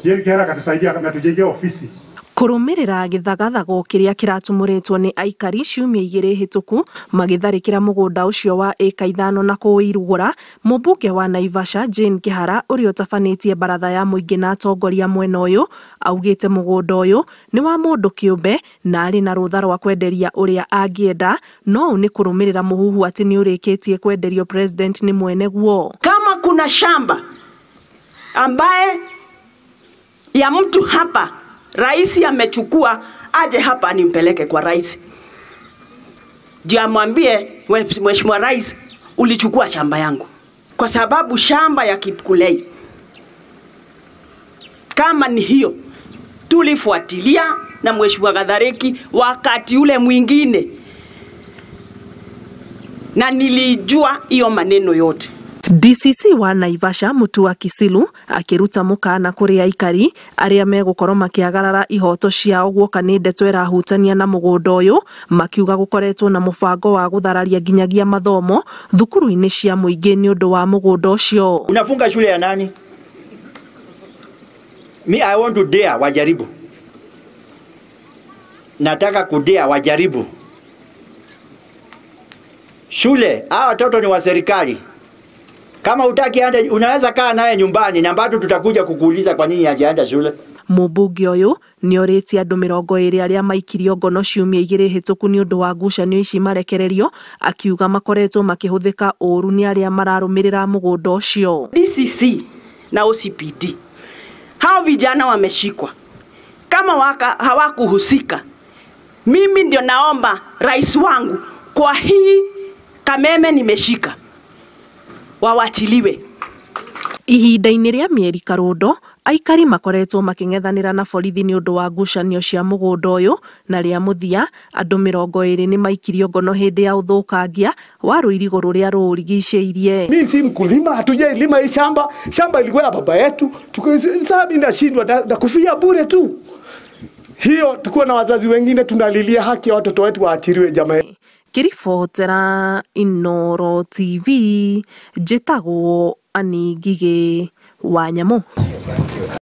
Jane Kihara akatusaidia ametujengea ofisi. Kũrũmĩrĩra gĩthagathago kĩrĩa kĩratumũrĩtwo nĩ aikari ciumia igĩrĩ hĩtũku magĩtharĩkĩra mũgũnda ũcio wa ĩka 5 na kũũirugũra, mũmbunge wa Naivasha Jane Kihara ũrĩa ũtabanĩtie baratha ya mũingĩ na atongoria mwena ũyũ augĩte mũgũnda ũyũ nĩ wa mũndũ kĩũmbe na arĩ na rũtha rwa kwenderia ũrĩa angĩenda, no ũũ nĩ kũrũmĩrĩra mũhuhu atĩ nĩ ũrĩkĩtie kwenderio president nĩ mwene guo. Kama kuna shamba ambaye ya mtu hapa rais amechukua, aje hapa nimpeleke kwa rais. Ndio amwambie mheshimiwa rais, ulichukua shamba yangu. Kwa sababu shamba ya Kipkulei kama ni hiyo tulifuatilia na mheshimiwa Gathariki wakati ule mwingine, na nilijua hiyo maneno yote. DCC wa Naivasha Mutua Kisilu akiruta mukana kuri aikari aria megukorwo makiagarara ihoto ciao guoka ni ndeto irahutania na mugunda uyu, makiuga gukoretwo na mubango wa guthararia nginyagia mathomo thukuru-ini cia muingi ni undu wa mugunda ucio. Unafunga shule ya nani? Me, I want to dare wajaribu. Nataka kudare wajaribu. Shule, hawa watoto ni wa serikali. Kama hutaki ende, unaweza kaa naye nyumbani na bado tutakuja kukuuliza kwa nini hajaenda shule. Mũmbunge ũyũ nĩorĩtie andũ 20 arĩa maikirio ngono ciumia igĩrĩ hĩtũku nĩ ũndũ wa ngucanio ici marekererio, akiuga makoretwo makĩhũthĩka ũũru nĩ arĩa mararũmĩrĩra mũgũnda ũcio. DCC na OCPD, hao vijana wameshikwa kama hawakuhusika. Mimi ndio naomba rais wangu, kwa hii kameme nimeshika, wawachiliwe. Ihinda-inĩ rĩa mĩeri karũndo aikari makoretwo makĩng'ethanĩra na borithi nĩ ũndũ wa ngucanio cia mũgũnda ũyũ, na rĩa mũthia andũ 20 nĩ maikirio ngono hĩndĩ ya ũthũkangia wa rũirigo rũrĩa rũrigicĩirie. Mimi si mkulima, hatujailima hii shamba. Shamba ilikuwa ya baba yetu. Sasa mimi nashindwa na kufia bure tu. Hiyo tukuwa na wazazi wengine tunalilia haki ya watoto wetu waachiliwe jamani. Ngĩribotera Inooro TV njĩtagwo Annie Ngigĩ wa Nyamũ.